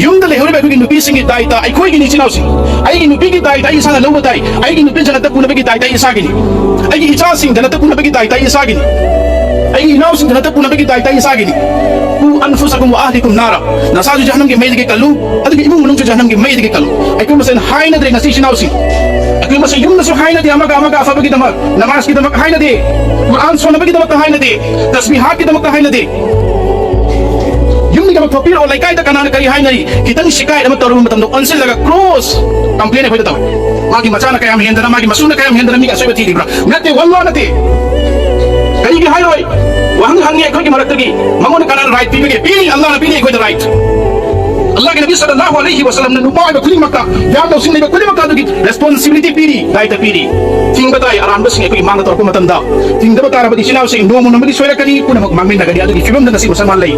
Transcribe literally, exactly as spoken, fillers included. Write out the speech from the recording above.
ꯌꯨꯝꯗ ꯂꯩꯍꯧꯔꯤꯕ ꯑꯩꯈꯣꯏꯒꯤ ꯅꯨꯄꯤꯁꯤꯡꯒꯤ ꯗꯥꯏꯇ ꯑꯩꯈꯣꯏꯒꯤꯅꯤ꯫ ꯏꯆꯤꯟ ꯏꯅꯥꯎꯁꯤꯡ, ꯑꯩꯒꯤ ꯅꯨꯄꯤꯒꯤ ꯗꯥꯏꯇ ꯑꯩ ꯏꯁꯥꯅ ꯂꯧꯕ ꯇꯥꯏ꯫ ꯑꯩꯒꯤ ꯅꯨꯄꯤ ꯖꯟꯅꯠꯇ ꯄꯨꯅꯕꯒꯤ ꯗꯥꯏꯇ ꯑꯩ ꯏꯁꯥꯒꯤꯅꯤ꯫ ꯑꯩꯒꯤ ꯏꯆꯥꯁꯤꯡ ꯖꯟꯅꯠꯇ ꯄꯨꯅꯕꯒꯤ ꯗꯥꯏꯇ ꯑꯩ ꯏꯁꯥꯒꯤꯅꯤ꯫ ꯑꯩꯒꯤ ꯏꯅꯥꯎꯁꯤꯡ ꯖꯟꯅꯠꯇ ꯄꯨꯅꯕꯒꯤ ꯗꯥꯏꯇ ꯑꯩ ꯏꯁꯥꯒꯤꯅꯤ꯫ "ꯀꯨ ꯑꯟꯐꯨꯁꯀꯨꯝ ꯋꯥ ꯑꯍꯂꯤꯀꯨꯝ ꯅꯥꯔꯥ", ꯅꯁꯥꯁꯨ ꯖꯍꯟꯅꯝꯒꯤ ꯃꯩꯗꯒꯤ ꯀꯜꯂꯨ, ꯑꯗꯨꯒ ꯏꯃꯨꯡ ꯃꯅꯨꯡꯁꯨ ꯖꯍꯟꯅꯝꯒꯤ ꯃꯩꯗꯒꯤ ꯀꯜꯂꯨ꯫ ꯑꯩꯈꯣꯏ ꯃꯁꯦꯟ ꯍꯥꯏꯅꯗ꯭ꯔꯦ ꯉꯁꯤ, ꯏꯆꯤꯟ ꯏꯅꯥꯎꯁꯤꯡ꯫ ꯑꯩꯈꯣꯏ ꯃꯁꯦꯟ ꯌꯨꯝꯗꯁꯨ ꯍꯥꯏꯅꯗꯦ, ꯑꯃꯒ ꯑꯃꯒ ꯑꯐꯕꯒꯤꯗꯃꯛ, ꯅꯃꯥꯖꯀꯤꯗꯃꯛ ꯍꯥꯏꯅꯗꯦ, ꯀꯨꯔꯥꯟ ꯁꯣꯟꯅꯕꯒꯤꯗꯃꯛꯇ ꯍꯥꯏꯅꯗꯦ, ꯇꯁꯕꯤꯍꯥꯠꯀꯤꯗꯃꯛꯇ ꯍꯥꯏꯅꯗꯦ꯫ ꯌꯨꯝꯗꯒꯤ ꯑꯃ ꯊꯣꯛꯄꯤꯔꯛꯑꯣ, ꯂꯩꯀꯥꯏꯗ ꯀꯅꯥꯅ ꯀꯔꯤ ꯍꯥꯏꯅꯔꯤ? ꯈꯤꯇꯪ ꯁꯤꯀꯥꯏ ꯑꯃ ꯇꯧꯔꯕ ꯃꯇꯝꯗ ꯑꯣꯟꯁꯤꯜꯂꯒ ꯀ꯭ꯔꯣꯁ ꯀꯝꯄ꯭ꯂꯦꯟ ꯑꯩꯈꯣꯏꯗ ꯇꯧꯏ꯫ ꯃꯥꯒꯤ ꯃꯆꯥꯅ ꯀꯌꯥꯝ ꯍꯦꯟꯗꯅ, ꯃꯥꯒꯤ ꯃꯁꯨꯅ ꯀꯌꯥꯝ ꯍꯦꯟꯗꯅ ꯃꯤꯒꯤ ꯑꯁꯣꯏꯕ ꯊꯤꯔꯤꯕ꯭ꯔꯥ? ꯅꯠꯇꯦ, ꯋꯥ ꯅꯠꯇꯦ꯫ ꯀꯔꯤꯒꯤ ꯍꯥꯏꯔꯣꯏ? ꯋꯥꯍꯪ ꯍꯪꯉꯤ ꯑꯩꯈꯣꯏꯒꯤ ꯃꯔꯛꯇꯒꯤ꯫ ꯃꯉꯣꯟꯗ ꯀꯅꯥꯅ ꯔꯥꯏꯠ ꯄꯤꯕꯒꯦ? ꯄꯤꯔꯤ, ꯑꯜꯂꯥꯍꯅ ꯄꯤꯔꯤ ꯑꯩꯈꯣꯏꯗ ꯔꯥꯏꯠ꯫ ꯑꯜꯂꯥꯍꯒꯤ ꯅꯕꯤ ꯁꯜꯂꯜꯂꯥꯍꯨ ꯑꯂꯩꯍꯤ ꯋꯁꯜꯂꯝꯅ ꯅꯨꯄꯥ ꯑꯣꯏꯕ ꯈꯨꯗꯤꯡꯃꯛꯇ, ꯌꯥꯝ ꯂꯧꯁꯤꯡ ꯂꯩꯕ ꯈꯨꯗꯤꯡꯃꯛꯇ ꯑꯗꯨꯒꯤ ꯔꯦꯁꯄꯣꯟꯁꯤꯕꯤꯂꯤꯇꯤ ꯄꯤꯔꯤ, ꯗꯥꯏꯇ ꯄꯤꯔꯤ꯫ ꯊꯤꯡꯕ ꯇꯥꯏ, ꯑꯔꯥꯟꯕꯁꯤꯡ ꯑꯩꯈꯣꯏꯒꯤ ꯃꯥꯡꯗ ꯇꯧꯔꯛꯄ ꯃꯇꯝꯗ꯫ ꯊꯤꯡꯗꯕ ꯇꯥꯔꯕꯗꯤ ꯏꯆꯤꯟ ꯏꯅꯥꯎꯁꯤꯡ ꯅꯣꯡꯃ ꯅꯣꯡꯃꯒꯤ ꯁꯣꯏꯔꯛꯀꯅꯤ, ꯄꯨꯝꯅꯃꯛ ꯃꯥꯡꯃꯤꯟꯅꯒꯅꯤ꯫ ꯑꯗꯨꯒꯤ ꯐꯤꯕꯝꯗ ꯉꯁꯤ ꯃꯨꯁꯜꯃꯥꯟ ꯂꯩ꯫